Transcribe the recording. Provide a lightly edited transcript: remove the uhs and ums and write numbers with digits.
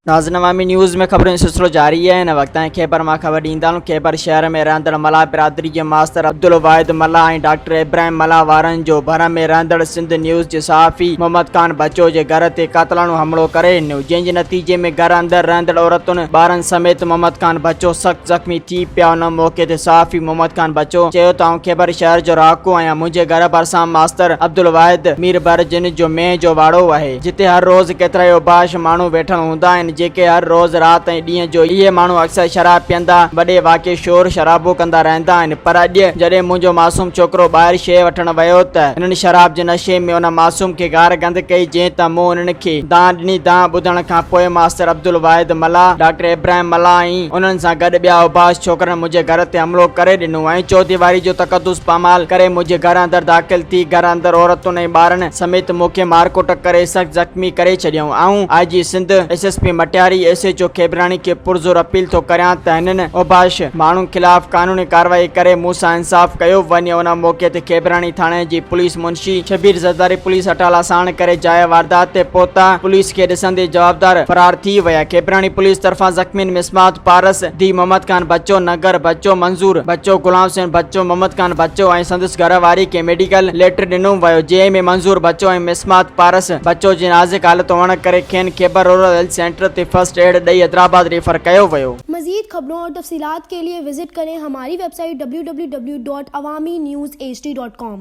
ناظرين عوامي نيوز ۾ خبرن جو سلسلو جاري آهي هن وقت تائين خيبر مان خبر ڏيندا هلون خيبر شهر ۾ رهندڙ ملاح برادري جي ماستر عبدالواحد ملاح ۽ ڊاڪٽر ابراهيم ملاح وارن جو ڀر ۾ رهندڙ سنڌ نيوز جي صحافي محمد خان بچو جي گهر تي قاتلاڻو حملو ڪري ڏنو جنهن جي نتيجي ۾ گهر اندر رهندڙ عورتن ٻارن سميت محمد خان بچو سخت زخمي ٿي پيا ان موقعي تي صحافي محمد خان بچو چيو ته آئون خيبر شهر جو رهاڪو آهيان منهنجي گهر ڀرسان ماستر عبدالواحد مير بر جن جو مينهن جو واڙو آهي. جتي هر روز ڪيترائي اوباش ماڻهو ويٺل هوندا آهن، جيڪي هر روز رات ۽ ڏينهن جو اهي ماڻهو اڪثر شراب پيئندا، وڏي واڪي شور شرابو ڪندا رهندا آهن، پر اڄ جڏهن منهنجو معصوم ڇوڪرو ٻاهر شيء وٺڻ ويو ته هنن شراب جي نشي ۾ ان معصوم کي گار گند ڪئي، جنهن تان مون انهن کي دانهن ڏني، دانهن ٻڌڻ کان پوء ماستر عبدالواحد ملاح، ڊاڪٽر ابراهيم ملاح ۽ انهن سان گڏ ٻيا اوباش ڇوڪرن منهنجي گهر تي حملو ڪري ڏنو ۽ چوديواري جو تقدس پامال ڪري منهنجي گهر اندر داخل ٿي گهر اندر عورتن ۽ ٻارن سميت مون کي مارڪٽ ڪري سخت زخمي ڪري ڇڏيائون. آئون I G Sindh, S S P Matiari, S H O Khebrani کي پرزور اپيل ٿو ڪريان ته هنن اوباش ماڻهن خلاف قانوني ڪارروائي ڪري مون سان انصاف ڪيو وڃي. ان موقعي تي کيبراڻي ٿاڻي جي پوليس منشي شبير زرداري پوليس اٽالا ساڻ ڪري جاء واردات تي پهتا، پوليس کي ڏسندي جوابدار فرار ٿي ويا. کيبراڻي پوليس طرفان زخمين مسمات پارس، ڌي محمد خان بچو، ننگر بچو، منظور بچو، غلام حسين بچو، محمد خان بچو ۽ سندس گهر واري کي ميڊيڪل ليٽر ڏنو ويو، جنهن ۾ منظور بچو ۽ مسمات پارس بچو جي نازڪ حالت هئڻ ڪري کين خيبر رورل هيلٿ سينٽر تي فرسٽ ايڊ ڏئي حيدرآباد ريفر ڪيو ويو. مزيد خبرون اور تفصيلات کے لئے وزٽ ڪرين ھماري web site www.awamiNewsHD.com.